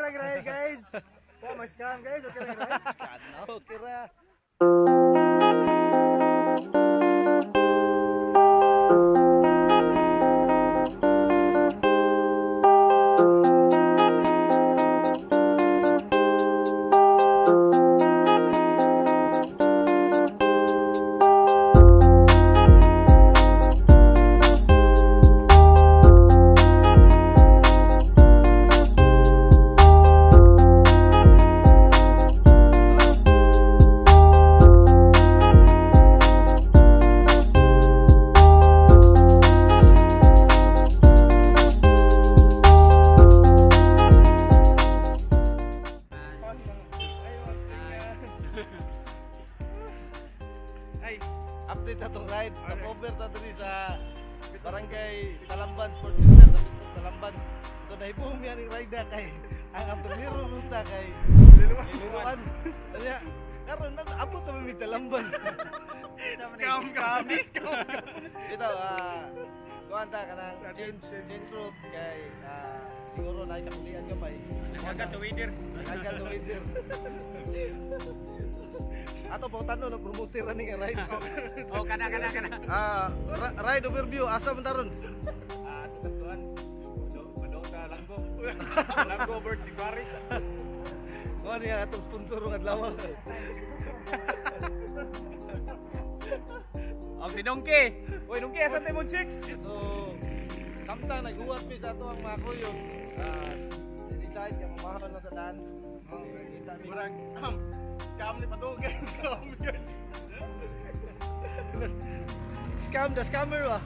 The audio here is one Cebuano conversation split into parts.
lang ride, guys. Wa may scam, guys. Okay lang ride. Okay ra. Ay, update sa atong ride. Stopover ta diri sa Barangay Talamban Sports Center sa Pitpos Talamban. So nahibuom yan ang ride na kay ang primero ruta kay Liluan. Kanya karon na abot na mi Talamban. Scam scam scam. Ito kuan ta kanang change route kay siguro na kakulian gamay. Nagkagat sa weather. Nagkagat sa weather. Ato po tanong na promoter ani nga ride. Oh, kana. Ride overview asa man taron? Tutas tuan. Padong sa Langgo. Langgo Bird si Paris. Kuan niya atong sponsor ng adlaw. Ang si Donkey. Oy Donkey, asa tayo mo chicks? So, samtang naghuwat mi sa ato ang mga kuyog, decide ka mamahal lang sa daan. Kita mi. Murag scam ni padung guys. Scam guys. Scam the scammer ba?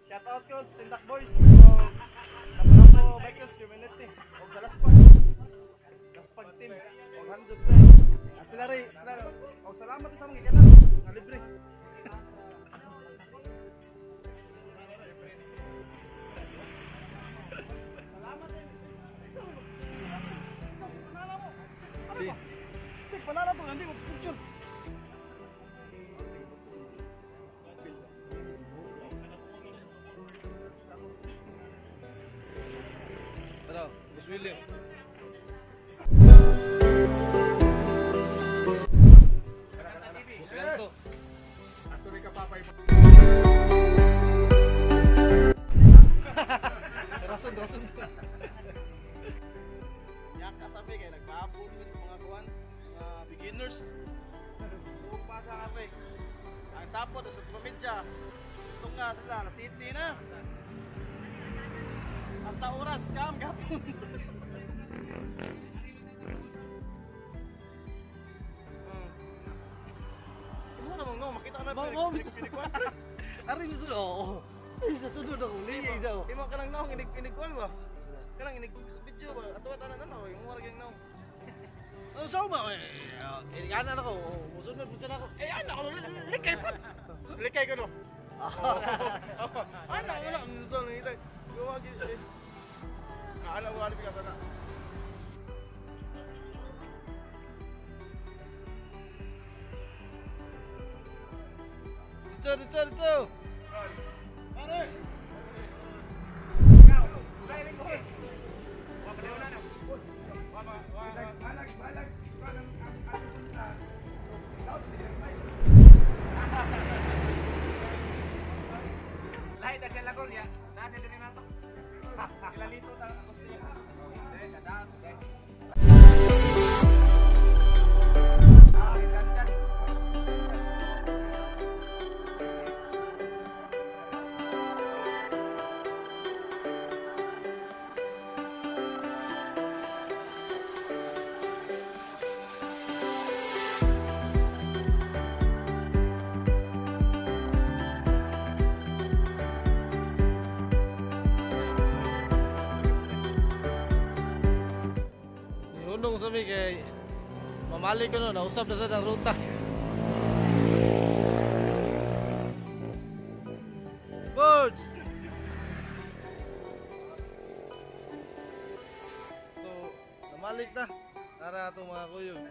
Shout out ko sa Tindak Boys. So, Lapu-Lapu Bikers Community. Og sa Laspag. Laspag team. Og Handos na. Sila rin. Sila. Og salamat sa mga ikanan. Nga libre. Salamat. Si. Sig, panala to. Hindi mo picture. Tara, Boss William. Boss Ganto. Ato rin kapapay. Rason. Yaka sabi kay nagpaabot mi sa mga kuan, mga beginners. Suog pa sa kape. Ang sapot sa probinsya. Tunga sila na city na. Hasta oras scam gapon. Imo na mong no makita ka na pinikuan. Ari misul oo. Ay sa sunod ako liya isa. Imo ka lang naong inig kuan ba? Kanang inig video ba? Ato tanan na yung mura gyud naong. Ano sa ba? Eh, ana ako. Musunod pud ako. Eh ana ko likay pa. Likay ko no. Ana wala unsa nang itay. Gawa gyud eh. Ana wala ka sana. Dito, dito. Pare. niya, nasa din nato. Ilalito ta gusto niya. Ihunong sa mi kay mamali ko no, nausap na sa ng ruta. Birds! So, namalik na. Tara atong mga kuyog.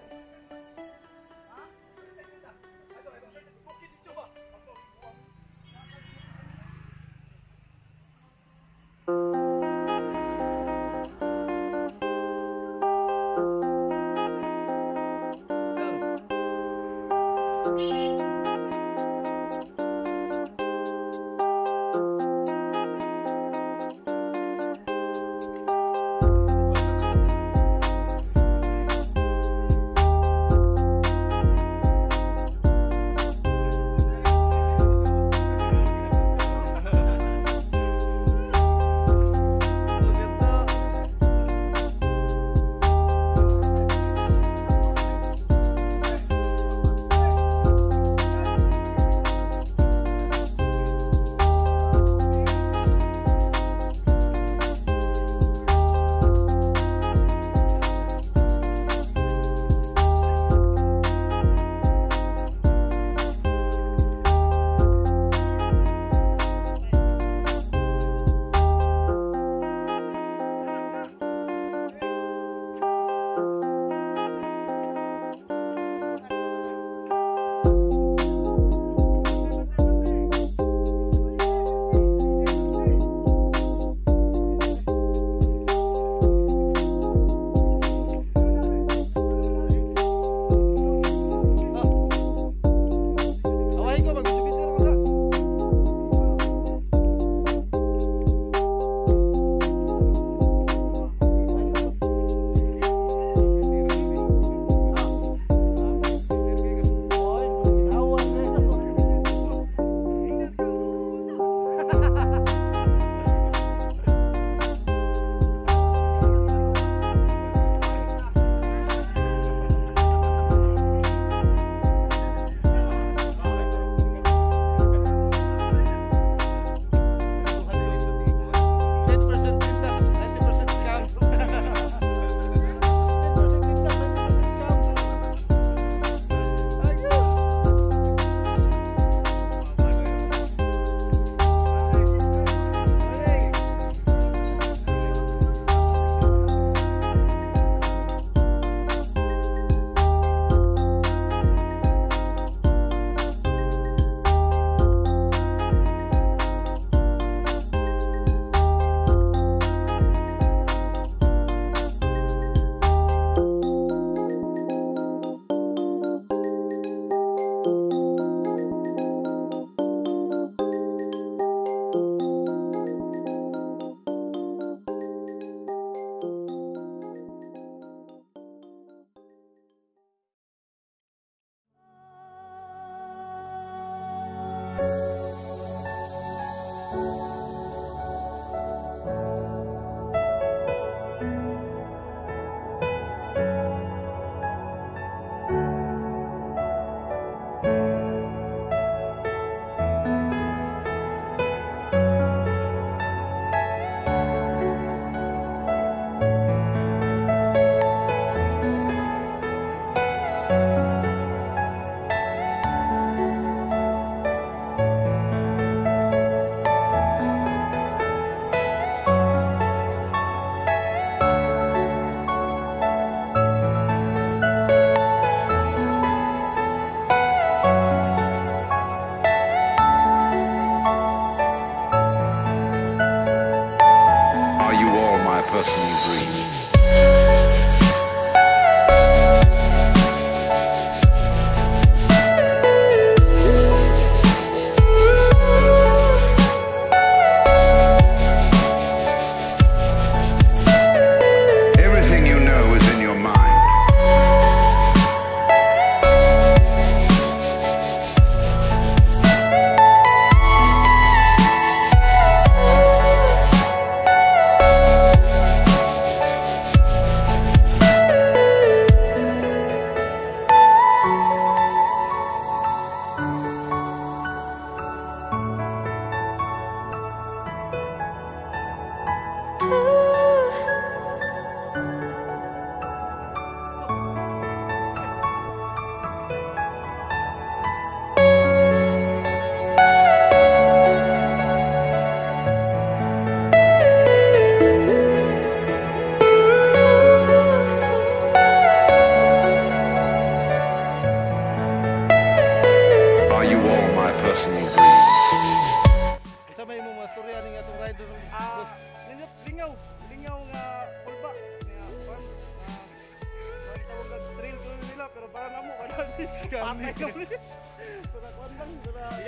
Scam ni. Ikaw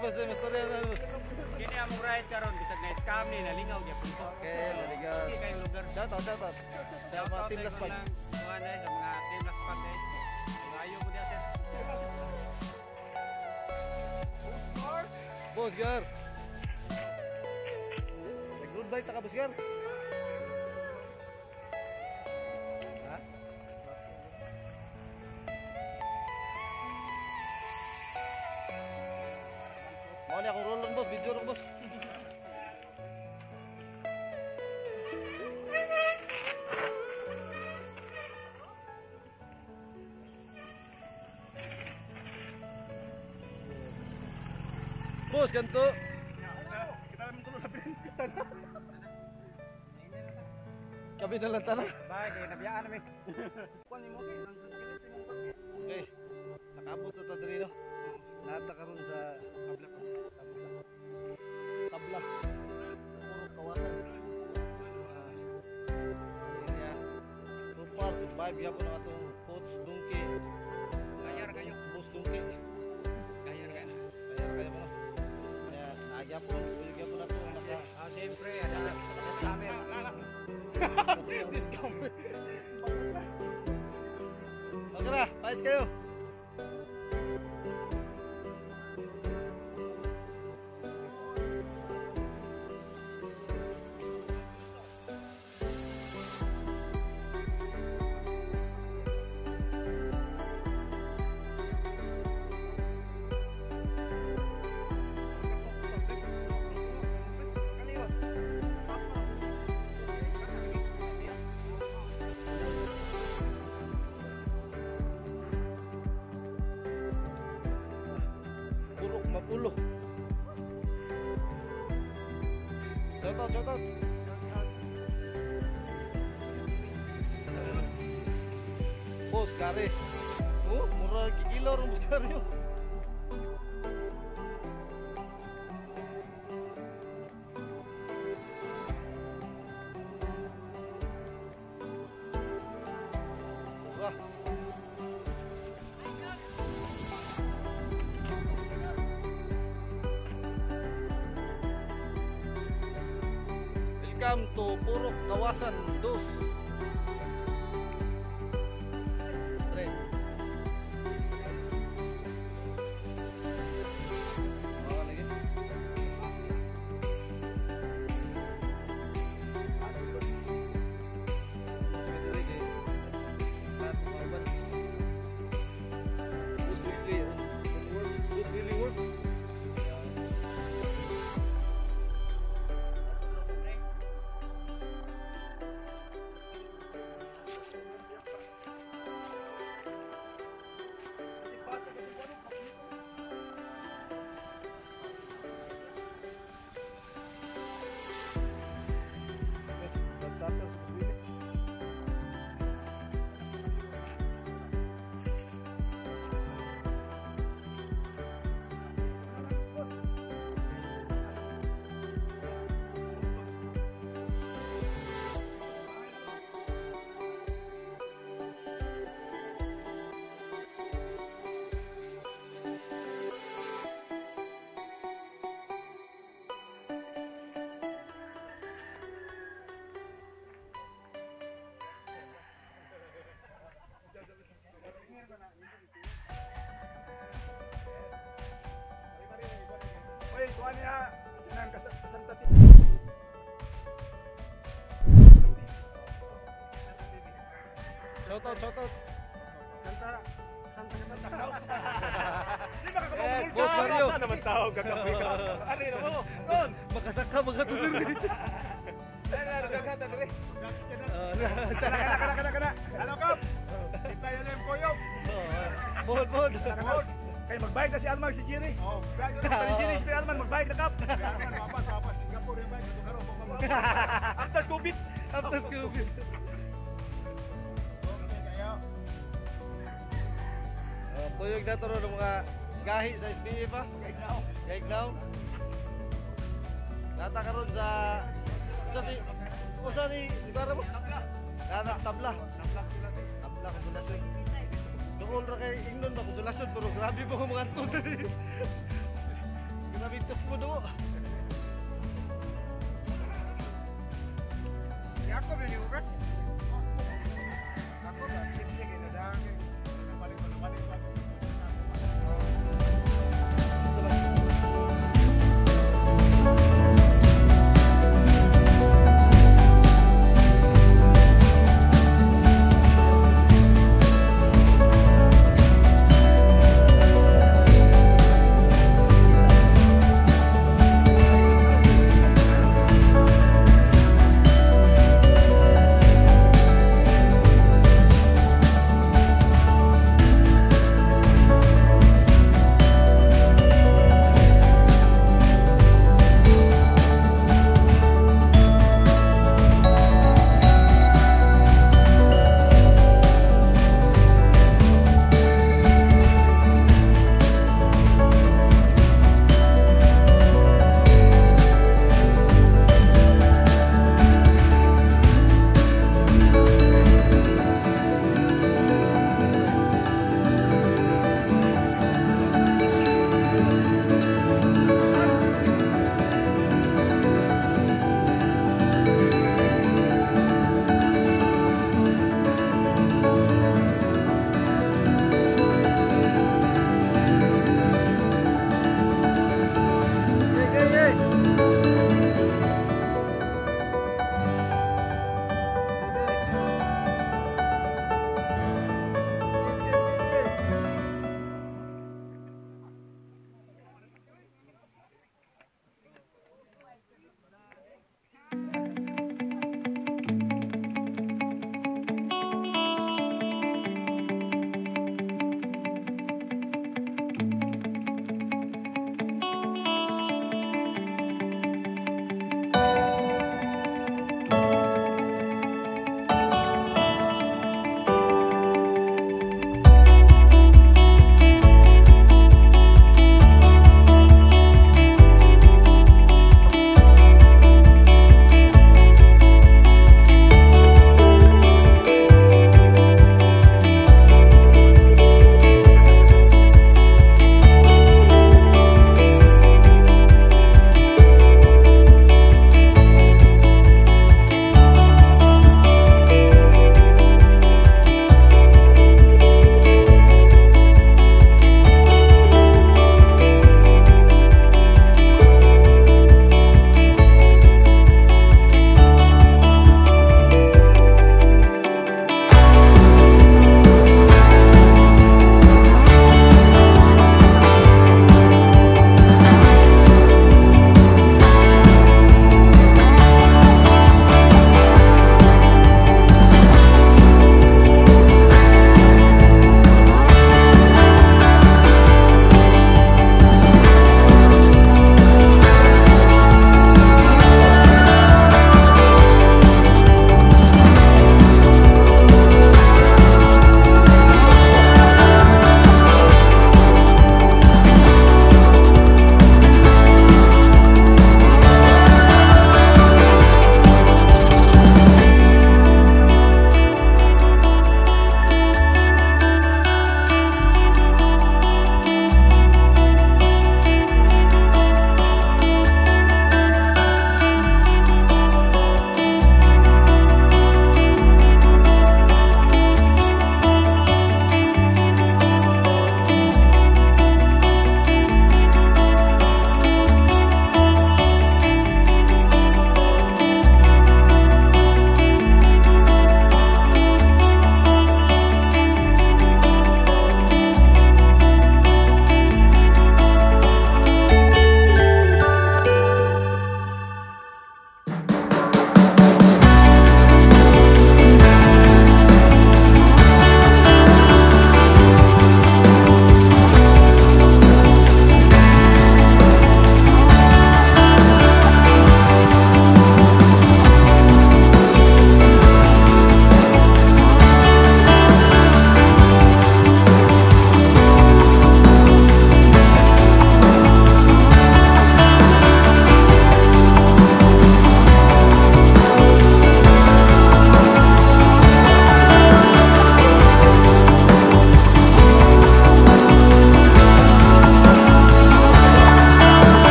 ba sa mastorya na boss? Kini among ride karon bisag na scam ni nalingaw gyapon ko. Okay, naligaw. Okay kayo lugar. Shout out, shout out. Sa mga Team Laspag. Kuan sa mga Team Laspag guys. Ayo mo diya sir. Boss Gar. Nag-road bike ta ka, Boss Gar? Ha? Mao ni akong roll on, boss, video ron, boss. Boss, ganto. Kita namin tulog na pinagkita na. Kami na lang tala. Bye, kay nabiyaan namin. Okay. Nakabot sa tadri no. Lahat na karon sa tabla. Tabla. Puro kawasan. Yeah. So far, survive gyapon ang atong coach Donkey. Kayar kayo. Boss Donkey. Kayar kayo. Kayar kayo mo. Kaya nagyapon, pwede gyapon nato naka. Siyempre, ada scammer. Discount. Okay na, payas kayo. Purok Mapulo. Shout out, shout out. Boss Gary. Oh, mura gigilaw ro Boss Gary. Oh. Wah. Welcome to Purok Kawasan Dos. Tre. Oh, lagi. Sa diri kay lahat ng mga uban. Boss Willie on works. Boss Willie works. Cutter sa Boss Willie. Oy, kuha niya nang kasanta. Shout out, shout out. Santa Santa Santa Claus. Di ba kakabang Boss Mario. Saan naman tao kagabi ka? Ano yun mo? Ron. Makasaka mga tudiri. Kana kana kana kana. Halo kap. Kita yun yung koyok. Bold, bold. Bold. Kay magbayad na si Alman si Jerry. Oh, si Jerry si Alman magbayad na kap. Alman apa apa Singapore yung bayad karon. After COVID. After COVID. Okay kayo. Puyog na to ron ng mga gahi sa SBF pa. Gaig now. Nata karon sa usa ni lugar mo? Nana sa tabla. Tabla konsolasyon. Dool ra kay ingnon ba konsolasyon Grabe po mga anto diri. Grabe tukbo do. Jakob yun yung Uber? Ako ba? Simple kayo na dahil.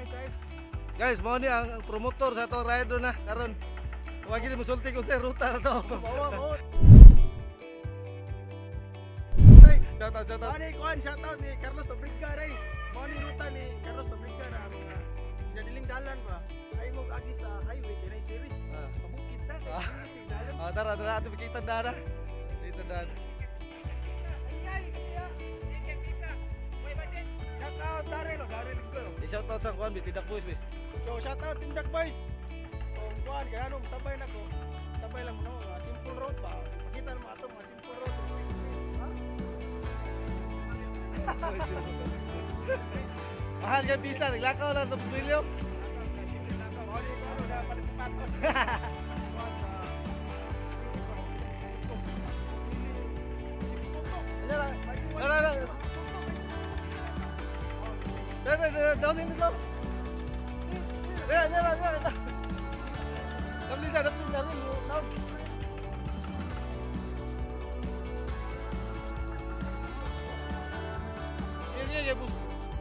Nice. Guys, mao ni ang promotor sa atong ride na karon. Wa gini mosulti kung sa ruta na to. Mao. Shout out, shout out. Mao ni kuan, shout out ni Carlos Fabrica ray. Mao ni ruta ni Carlos Fabrica na mga nadiling dalan ba. Ay mo agi sa highway kay nay series. Pabukid ta kay series yung dalan. Tara, tara ato makita na. Dito na. Shout out Darrell, Darrell ko. I-shout out sa kuan bi Tindak Boys bi. So shout out Tindak Boys. Kung kuan kay anong sabay nako. Sabay lang mo no, simple road ba. Makita mo ato mga simple road. Ha? Mahal kay bisa, naglakaw lang sa William. Mao ni ko na palipatos. Tara, tara. Tara, tara, down in the top. Tara, tara, tara. Dapli na, down. Yeah, bus.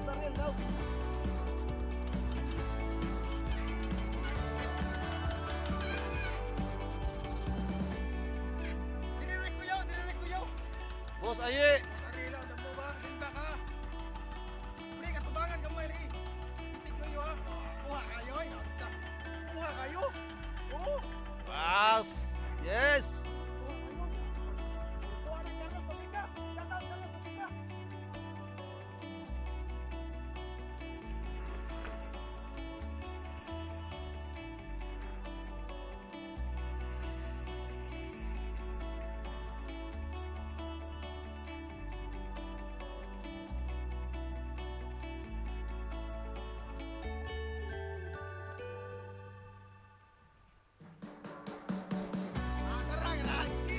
Tara, down. Dinirek ko yaw. Boss aye. Arila, alam mo ba? Limba ka. Pre, katubangan ka mo, Eri. Titig kayo, ha? Kuha kayo, ay. Nakisa. Kuha kayo. Oo. Pass. Yes. Kuha kayo. Kuha rin, Carlos Fabrica. Shout out, Carlos Fabrica.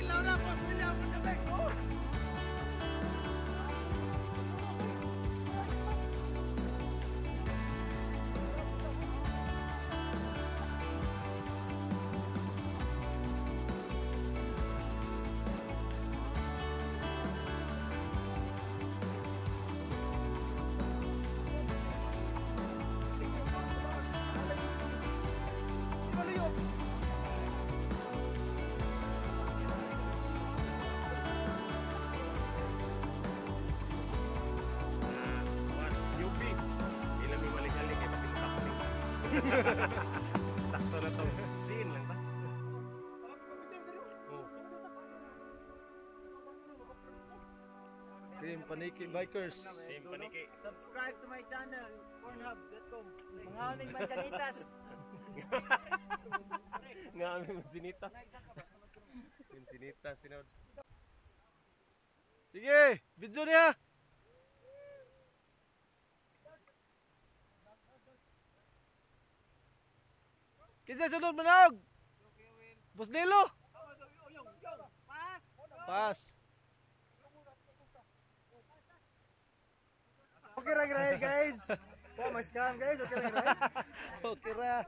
Tara, na, Boss William, on the back. Oh. UP. Ilang may balik-balik kay patintak. Sakto na to. Siin lang ta. Oh. Team Paniki Bikers. Team Paniki. Subscribe to my channel, pornhub.com. Mga aming manchanitas. Nga aming mansinitas. Mansinitas tinod. Sige, video niya. Kinsa sunod manaog? Boss Nilo. Pass. Okay ra guys. Wa mas scam guys, okay ra. Okay ra.